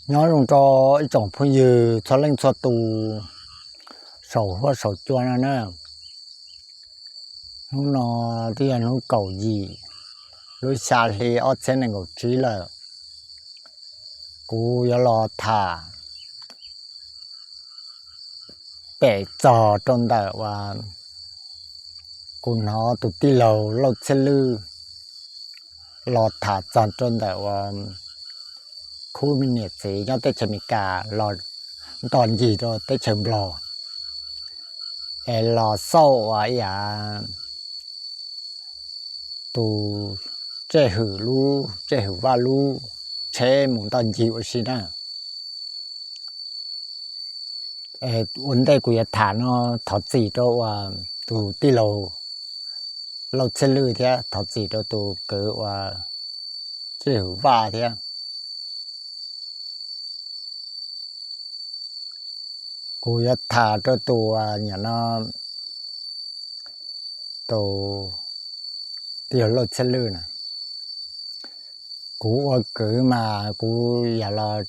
Nyob zoo rau ib tsoom phooj ywg txhua leej txhua tus saum huab saum cua no na. Hnub no twb yog hnub kaum yim lub xya hli ob txhiab nees nkaum tsib lawm. Kuv yuav los tham pem txog rau ntawm uas kuv hnov tus tij laug Lauj Txhiaj Lwj los tham txog rau ntawm uas khub me niam txiv nyob teb chaws Amelikas los nto ncig rau teb chaws Nplog, es los xauj uas ib yam tus Tswj Hwm lub, Tswj Hwm Vaj lub tsheb mus nto ncig ua si na. Ua ntej kuv yuav tham no, thov txim rau uas tus tij laug Lauj Txhiaj Lwj thiab thov txim rau tus kwv uas Tswj Hwm Vaj thiab. Kuv yuav tham rau tus, nim no, tus tij laug Lauj Txhiaj Lwj na. Kuv ua kwv mas kuv yam los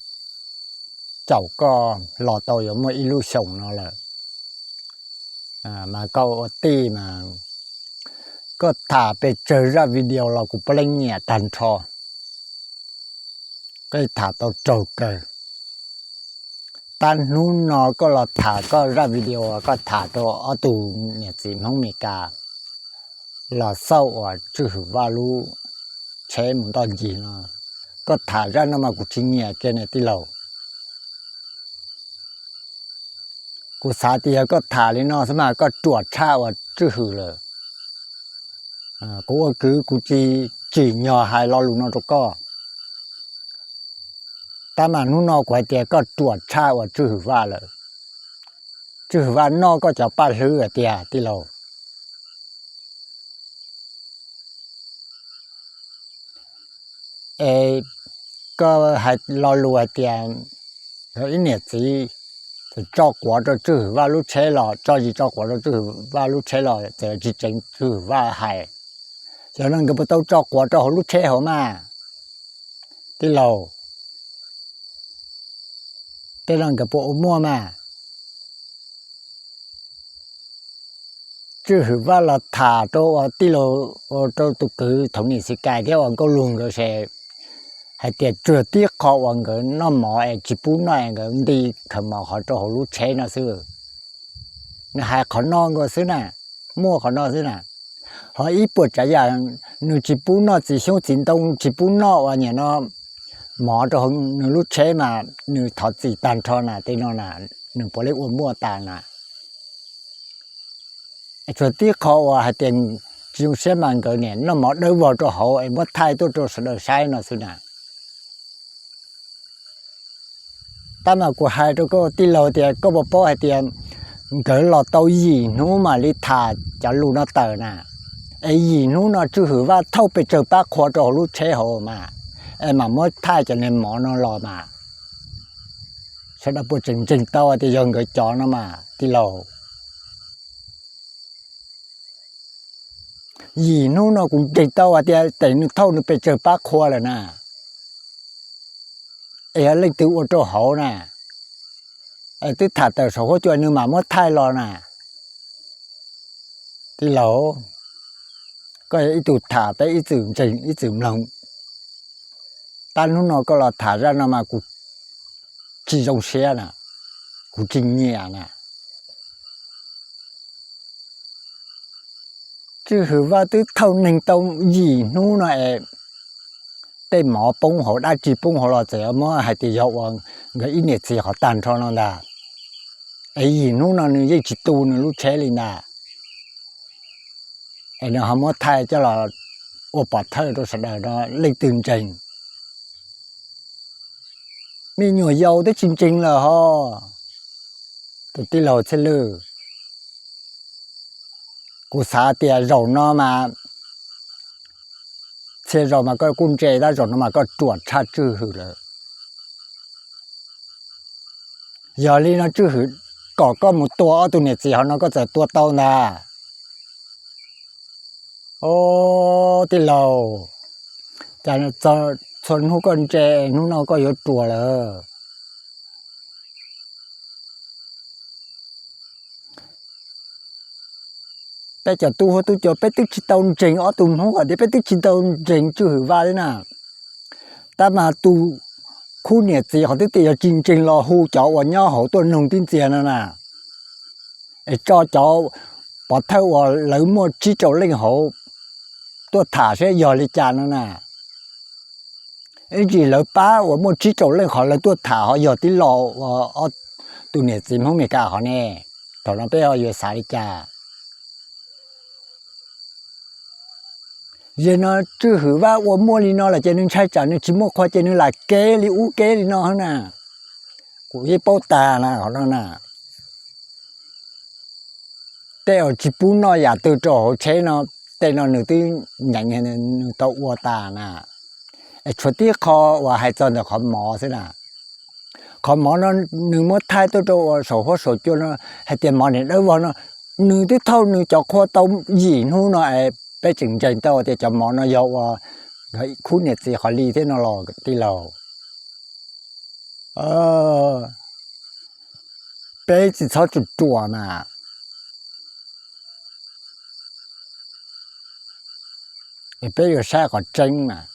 caum koj los tau yuav muaj ib lub xyoos no lawm, mas koj ua tij mas koj tham pes tsawg zaj video los kuv puav leej nyiam tag nrho, koj tham tau raug kawg. Tab hnub no koj los tham koj zaj video koj tham rau ob tug niam txiv Hmoob Amelikas los xauj uas Tswj Hwm Vaj lub tsheb mus nto ncig no, koj tham zaj no mas kuv tsis nyiam kiag niam tij laug. Kuv xav tias yog koj tham li no xwb mas koj ruam tshaj uas Tswj Hwm lawm. Kuv ua kwv kuv tsis tsim nyog hais lo lus no rau koj, tab mas hnub no kuv hais tias koj ruam tshaj uas Tswj Hwm Vaj lawm. Tswj Hwm Vaj noj koj cov paj hlwb hais tias tij laug, es koj hais lo lus hais tias ib niam txiv tso quav rau Tswj Hwm Vaj lub tsheb los tso zis tso quav rau Tswj Hwm Vaj lub tsheb los txawm tsis tseev Tswj Hwm Vaj hais, yog no nkawd puas tau tso quav rau hauv lub tsheb hauv mas? Tij laug, tej no nkawd puas ua muaj mas? Tswj Hwm Vaj los tham rau uas tij laug, rau tus kwv Thoob Nim Xis Kais thiab uas Nkauj Lug nkawd se hais tias tsuas tib qho uas nkawd noj mov es tsis pub noj es nkawd nti khaws mov qhov rau hauv lub tsheb no xwb. Nws hais qhov no nkaus xwb na, muaj qhov no xwb na. Ho ib puas tsav yam nws tsis pub noj txiv xyoob txiv ntoo, tsis pub noj uas nim no mov rau hauv nws lub tsheb mas nws thov txim tag nrho na, tej no na, nws puav leej ua muaj tas na. Tsuas tib qho uas hais tias tsis zoo siab mas nkawd niam noj mov dawb vog rau hauv es muab thaij tuaj rau sawv daws saib no xwb na. Tab mas kuv hais rau koj tij laug tias koj puas paub hais tias nkawd los tau yim hnub mam li tham cov lus no tawm na. Es yim hnub no Tswj Hwm Vaj thauj pes tsawg pab qhua rau hauv lub tsheb hauv mas, es mam muab thaij cov niag mov no los mas sawv daws puas tseem ntseeg tau tias yog nkawd cov no mas tij laug? Yim hnub no kuv ntseeg tau hais tias tes nws thauj nws pes tsawg pab qhua lawm na. Es yog leej twg ua rau hauv na, es twb tham tawm saum huab cua nws mam muab thaij los na. Tij laug, koj yog ib tug tham peb ib txwm ntseeg ib txwm mloog, tab hnub no koj los tham zaj no mas kuv tsis zoo siab na, kuv tsis nyiam na. Tswj Hwm Vaj twb thauj neeg tau yim hnub no es tej mov poob hauv dab tsi poob hauv los txawm muab hais tias yog ua nkawd ib niam txiv qhov tag nrho no ntag. Es yim hnub no nws yeej tsis tu nws lub tsheb li ntag. Es nws ho muab thaij coj los ua pov thawj rau sawv daws no leej twg ntseeg? Me nyuam yaus twb tsis ntseeg lawm ho. Tus tij laug Txhiaj Lwj, kuv xav tias zaum no mas, txhia zaus mas koj kuj ntse tab zaum no mas koj ruam tshaj Tswj Hwm lawm. Yog li no Tswj Hwm kom koj mus tua ob tug niam txiv hauv no koj txawm tua tau ntag. Au, tij laug, cas txhua hnub koj ntse, hnub no koj yuav ruam lawm? Peb cov tub huab tub cua peb twb tsis tau ntseeg ob tug Hmoob hais tias peb twb tsis tau ntseeg Tswj Hwm Vaj li na. Tab mas tus khub niam txiv qhov twb tias yog tsis ntseeg los hu cov uas nyob hauv tuaj noog tib ntxias no na, es tso cov pov thawj uas lawv muaj tsib rau leej hauv tuaj tham saib yog li cas no na. Ib ntsis lawv pab uas muaj tsib rau leej qhov lawv tuaj tham ho yog tib lo ua ob tug niam txiv Hmoob Meskas qhov ne. Thaum no peb ho yuav xav li cas? Yog no Tswj Hwm Vaj ua muaj li no lawm ces nws ntshai tsam nws tsis muaj qhua ces nws lam kev li ub kev li no na. Kuv yeej paub tas na qhov no na. Tej uas tsis pub noj yam twg rau hauv tsheb no, tej no nws twb nyeem nws tau ua tas na. Es tshuav tib qho uas hais txog ntawm qhov mov xwb na. Qhov mov no nws muab thaij tuaj rau uas saum huab saum cua no hais tias mov niam dawb vog no, nws twb thauj nws cov qhua tau yim hnub no es peb tseem ntseeg tau tias cov mov no yog uas nkawd khub niam txiv qhov li thiab no los tij laug. Peb tsis txhob tsuam ruam mas, peb yuav saib qhov tseeb mas.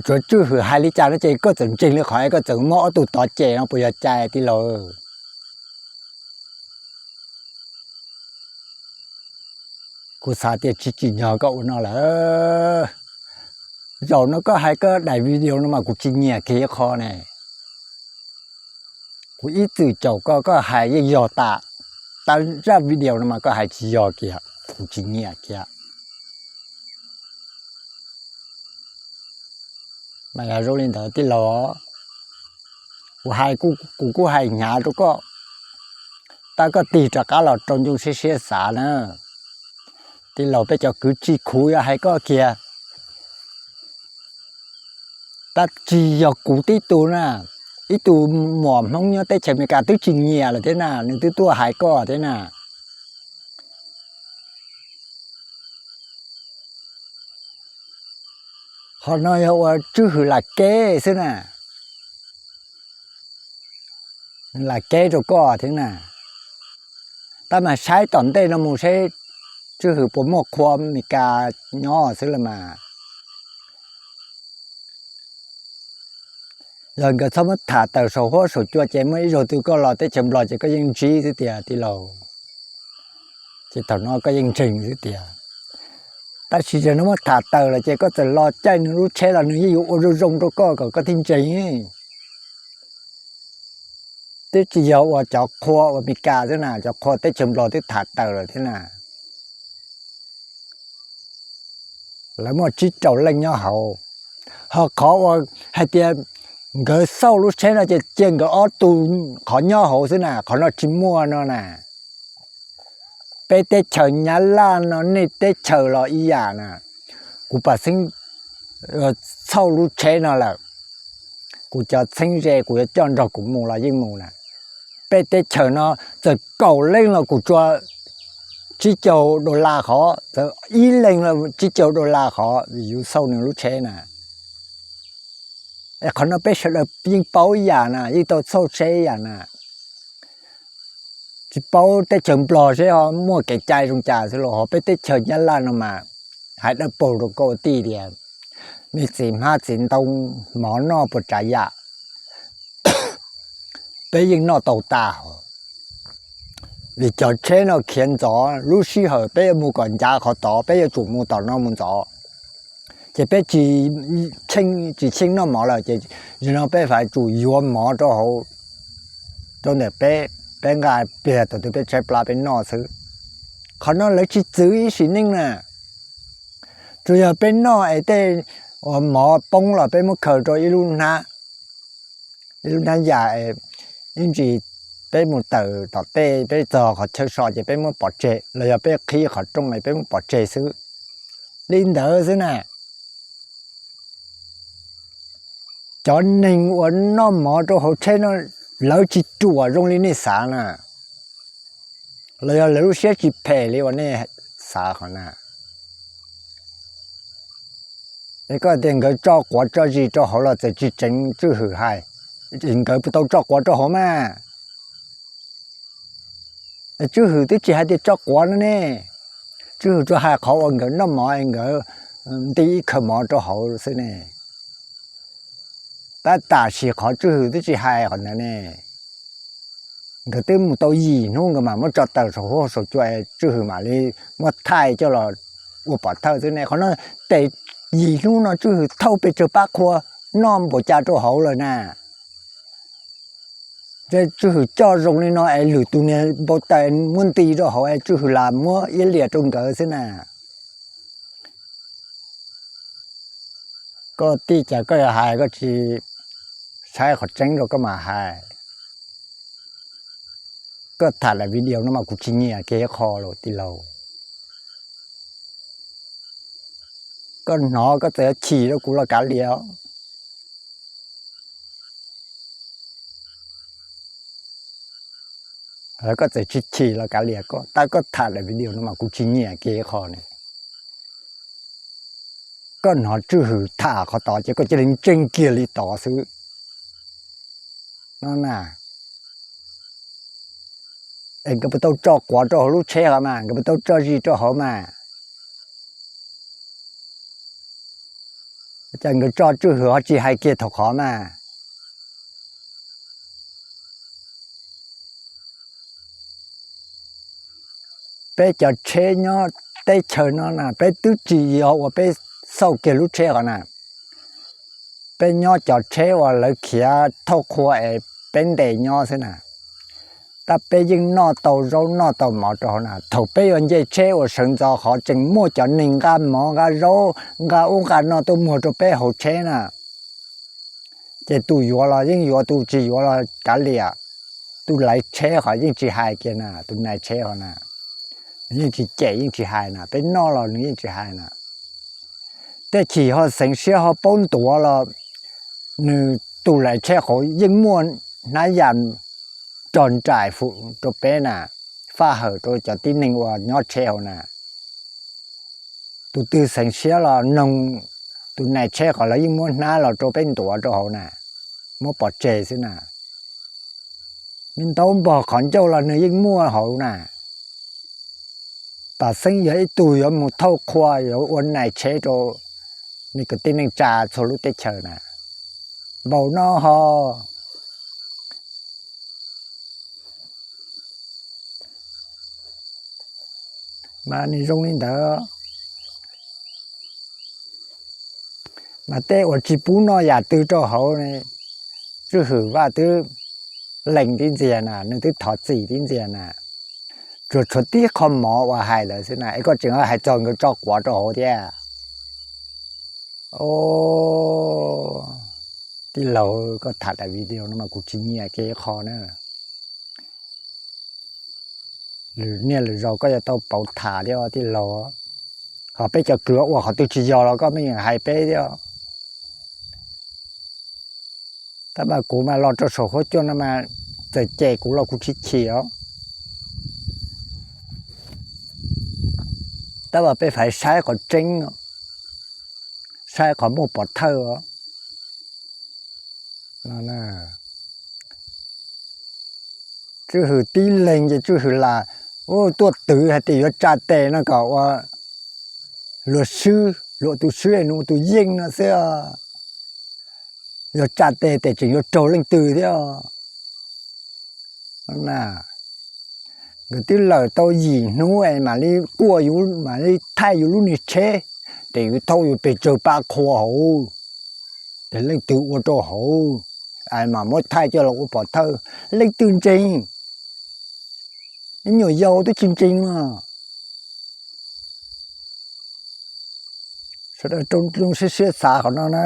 Tsuav Tswj Hwm hais li cas no ces koj txawm ntseeg li qhov es koj txawm muab ob tug tov cem no puas yog cai tij laug? Kuv xav tias tsis tsim nyog koj ua no lawm. Zaum no koj hais koj daim video no mas kuv tsis nyiam kiag ib qho ne. Kuv ib txwm caum koj, koj hais yeej yog tas, tab zaj video no mas koj hais tsis yog kiag, kuv tsis nyiam kiag. Mas yog zoo li ntawd tij laug, kuv hais, kuv kuj hais hnyav rau koj, tab koj tig rov qab los rau ncoo siab siab xav na. Tij laug, peb cov kwv tij khuv yuav hais koj kiag. Tab tsis yog kuv tib tug na, ib tug muam Hmoob nyob teb chaws Amelikas twb tsis nyiam lawm thiab na, nws twb tuaj hais koj thiab na. Qhov no yog ua Tswj Hwm lam keb xwb na, lam keb rau koj thiab na. Tab mas saib tom ntej no mus seb Tswj Hwm puas muaj qhua Amelikas nyob xwb los mas. Yog nkawd txhob muab tham tawm saum huab saum cua ces muaj ib zaug twg koj los teb chaws Nplog ces koj yeej ntsib xwb tiag tij laug. Ces thaum no koj yeej ntseeg xwb tiag. Tab sis yog no muab tham tawm lawm ces koj txawm los caij nws lub tsheb los nws yeej yuav ua zoo zoo rau koj kom koj thiaj ntseeg. Twb tsis yog ua cov qhua ua Meskas xwb na, cov qhua teb chaws Nplog twb tham tawm lawm thiab na. Lawv muaj tsib rau leej nyob hauv, ho qhov uas hais tias nkawd xauj lub tsheb no ces cia nkawd ob tug qhov nyob hauv xwb na, qhov no tsis muaj no na. Peb teb chaws Nyab Laj no nej teb chaws los ib yam na. Kuv pam xeeb xauj lub tsheb no lawm, kuv cov txheeb ze kuv yuav coj nrog kuv mus los yeej mus na. Peb teb chaws no txawm kaum leej los kuv tsuas tsib caug dollar qhov, txawm ib leeg los tsib caug dollar qhov vim yus xauj nws lub tsheb na. Es qhov no peb sawv daws yeej paub ib yam na, yeej tau xauj tsheb ib yam na. Tsis paub teb chaws Nplog seb ho muaj kev cai zoo cas xwb los ho peb teb chaws Nyab Laj no mas hais dawb paug rau koj ua tij tias me txiv hmab txiv ntoo, mov noj puas tsav yam, peb yeej noj tau tas. Vim cov tsheb no khiav ntxov, lub sij hawm peb yuav mus kom ncav qhov tod peb yuav tsum mus tom no mus ntxov. Ces peb tsis, tsis cheej noj mov lawm ces zaum no peb yuav tsum yuav mov rau hauv, rau ntawm peb, peb nqa pliag thaum twg peb tshaib plab peb noj xwb. Qhov no lawv tsis txwv ib sim neej na. Tsuas yog peb noj es tej uas mov poob los peb muab khaws rau ib lub hnab, ib lub hnab yam, ib ntsis peb mus tawm tom tej peb txog qhov chaw so ces peb muab pov tseg los yog peb qhib qhov rooj es peb muab pov tseg xwb. Li ntawd xwb na. Cov neeg uas noj mov rau hauv tsheb no lawv tsis ruam zoo li nej xav na, los yog lawv lub siab tsis phem li uas nej xav qhov na. Es koj tias nkawd tso quav tso zis rau hauv los txawm tsis tseev Tswj Hwm hais, nkawd puas tau tso quav rau hauv mas? Tswj Hwm twb tsis hais tias tso quav no ne, Tswj Hwm tsuas hais qhov uas nkawd noj mov es nkawd nti ib khawv mov rau hauv xwb ne. Tab tam sim qhov Tswj Hwm twb tsis hais qhov ntawd ne. Nkawd twb mus tau yim hnub nkawd mam muab tso tawm saum huab saum cua es Tswj Hwm mam li muab thaij coj los ua pov thawj xwb ne. Qhov no tes yim hnub no Tswj Hwm thauj pes tsawg pab qhua noj npaum cas rau hauv lawm na. Tswj Hwm coj zoo li no es lwm tus niag npau taws muab nti rau hauv es Tswj Hwm lam muab iab liam rau nkawd xwb na. Koj tij cas koj yuav hais koj tsis saib qhov tseeb rau koj mam hais. Koj tham daim video no mas kuv tsis nyiam kiag ib qho los tij laug. Koj hnov koj txawm yuav chim rau kuv los kav liam. Koj txawm tsis chim los kav liam, koj tab koj tham daim video no mas kuv tsis nyiam kiag ib qho ne. Koj hnov Tswj Hwm tham qhov tod ces koj cia li ntseeg kiag li tod xwb no na. Es nkawd puas tau tso quav rau hauv lub tsheb hov mas, nkawd puas tau tso zis rau hauv mas? Cas nkawd tso Tswj Hwm ho tsis hais kiag thaum qhov mas? Peb cov tsheb nyob teb chaws no na peb twb tsis yog uas peb xauj kiag lub tsheb hov na. Peb nyob cov tsheb uas lawv khiav thauj qhua es peb ntes nyob xwb na. Tab peb yeej noj tau zaub noj tau mov rau hauv na. Thaum peb yuav nce tsheb uas sawv ntxov qhov tseem muaj cov neeg nqa mov nqa zaub nqa ub nqa no tuaj muag rau peb hauv tsheb na. Ces tus yuav los yeej yuav, tus tsis yuav los kav liam. Tus laiv tsheb qhov yeej tsis hais kiag na, tus nais tsheb hov na, nws yeej tsis cem yeej tsis hais na, peb noj los nws yeej tsis hais na. Tej chim ho xeev siab ho paub ntuav los nws, tus laiv tsheb qhov yeej muaj hnab yam rog nraim fum rau peb na, faj hawm rau cov tib neeg uas nyob tsheb hauv na. Tus twg xeev siab los noog tus nais tsheb qhov lawv yeej muab hnab los rau peb ntuav rau hauv na, muab pov tseg xwb na. Me ntaub npog qhov ncauj los nws yeej muaj hauv na. Pam xeeb yog ib tug yuav mus thauj qhua yuav ua nais tsheb rau me kwv tij neej tsa txhua lub teb chaws na, npaum no ho. Mas nws zoo li ntawd, mas tej uas tsis pub noj yam twg rau hauv ne, Tswj Hwm Vaj twb lees tib ntxiag na, nws twb thov txim tib ntxiag na. Tsuas tshuav tib qho mov uas hais lawm xwb na, es koj tseem hais txog nkawd tso quav rau hauv thiab. Tij laug, koj tham daim video no mas kuv tsis nyiam kiag ib qho na. Lwm niaj lwm zaus koj yuav tau pauv tham thiab tij laug. Ho peb cov kwv ua qhov twg tsis yog los koj me yeem hais peb thiab. Tab mas kuv mas los rau saum huab cua no mas txawm cem kuv los kuv tsis chim os. Tab mas peb faiv saib qhov tseeb, saib qhov muaj pov thawj os. Tswj Hwm tib leeg ces Tswj Hwm lam tuaj twv hais tias yuav tsa tes no kom ua luag swb, luag tus swb es nws ua tus yeej no xwb. Yog tsa tes tes tseem yuav raug leej twg thiab. Nkawd twb lawm tau yim hnub es mam li quaj, yus mam li thaij yus lub niag tsheb, ces yus thauj yus pes tsawg pab qhua hauv, ces leej twg ua rau hauv, mam muab thaij coj los ua pov thawj, leej twg ntseeg? Ib nyuam yaus twb tsis ntseeg mas. Sawv daws zoo siab siab xav qhov no na.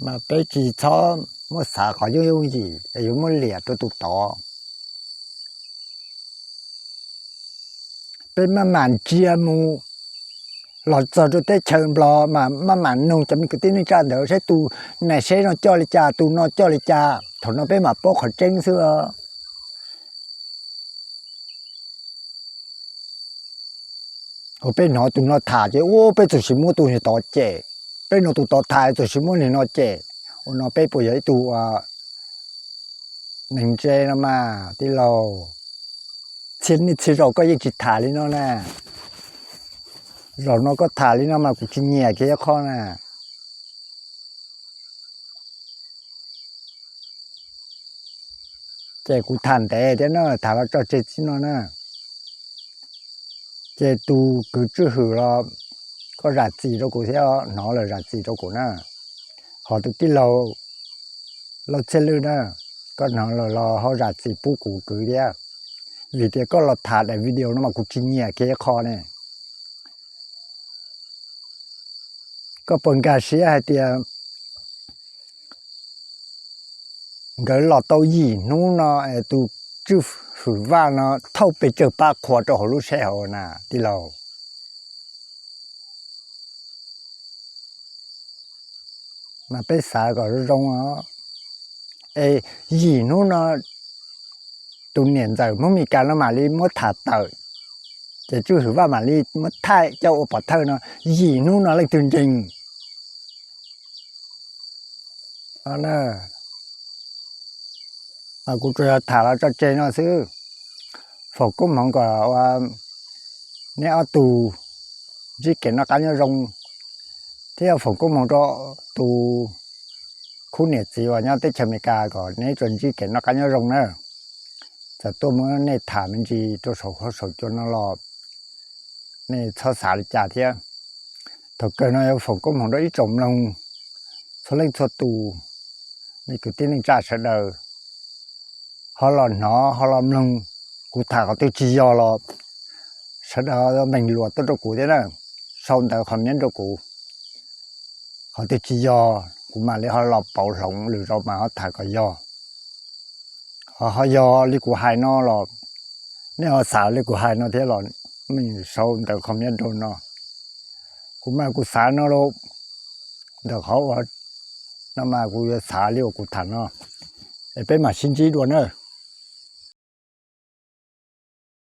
Mas peb tsis txhob muab xav qhov yooj yooj yim es yuav muab liam rau tus tod. Peb maj mam ntsia mus los txog rau teb chaws Nplog mas maj mam noog cov me kwv tij neej tsa ntawd saib tus nais seb no coj li cas, tus no coj li cas, thaum no peb mam paub qhov tseeb xwb. Ua peb hnov tus no tham ces ua peb txawm sim muab tus niag tod cem. Peb no tus tod tham txawm sis muab nim no cem, ua no peb puas yog ib tug neeg ntse no mas tij laug? Txhia niaj txhia zaus koj yeej tsis tham li no na. Zaum no koj tham li no mas kuv tsis nyiam kiag ib qho na. Ces kuv tham ntev thiab na, tham los tso tseg txij no na. Ces tus kwv Tswj Hwm los koj zam txim rau kuv thiab, hnov lawm zam txim rau kuv na. Ho tus tij laug Lauj Txhiaj Lwj na, koj hnov lawm los ho zam txim pub kuv kwv thiab, vim tias koj los tham daim video no mas kuv tsis nyiam kiag ib qho ne. Koj puas nkag siab hais tias nkawd los tau yim hnub no es tus Tswj Hwm Vaj no thauj pes tsawg pab qhua rau hauv lub sij hawm na tij laug? Mas peb xav kom zoo zoo os. Es yim hnub no tus niam ntxawm Hmoob Mes Kas no mam li muab tham tawm, ces Tswj Hwm Vaj mam li muab thaij coj ua pov thawj no, yim hnub no leej twg ncees? Mas kuv tsuas yog tham los tso tseg no xwb. Foom koob hmoov kom neb ob tug ntsib kev noj qab nyob zoo, thiab foom koob hmoov rau tus khub niam txiv uas nyob teb chaws Amelikas kom neb tsuas ntsib kev noj qab nyob zoo na. Txawm tuaj muab nej tham me ntsis rau saum huab saum cua no los nej txhob xav li cas thiab. Thaum kawg no yuav foom koob hmoov rau ib tsoom mloog txhua leej txhua tus, nej kwv tij neej tsa sawv daws ho los hnov ho los mloog kuv tham qhov twg tsis yog los sawv daws meem luas tuaj rau kuv thiab na, sau ntawv qhov miab rau kuv. Qhov twg tsis yog kuv mam li ho los pauv hloov lwm zaus mas ho tham kom yog. Ho ho yog li kuv hais no los nej ho xav li kuv hais no thiab los meem sau ntawv qhov miab rau no. Kuv mas kuv xav no lauj, ntawm qhov uas no mas kuv yuav xav li uas kuv tham no, es peb mam sib ntsib dua na.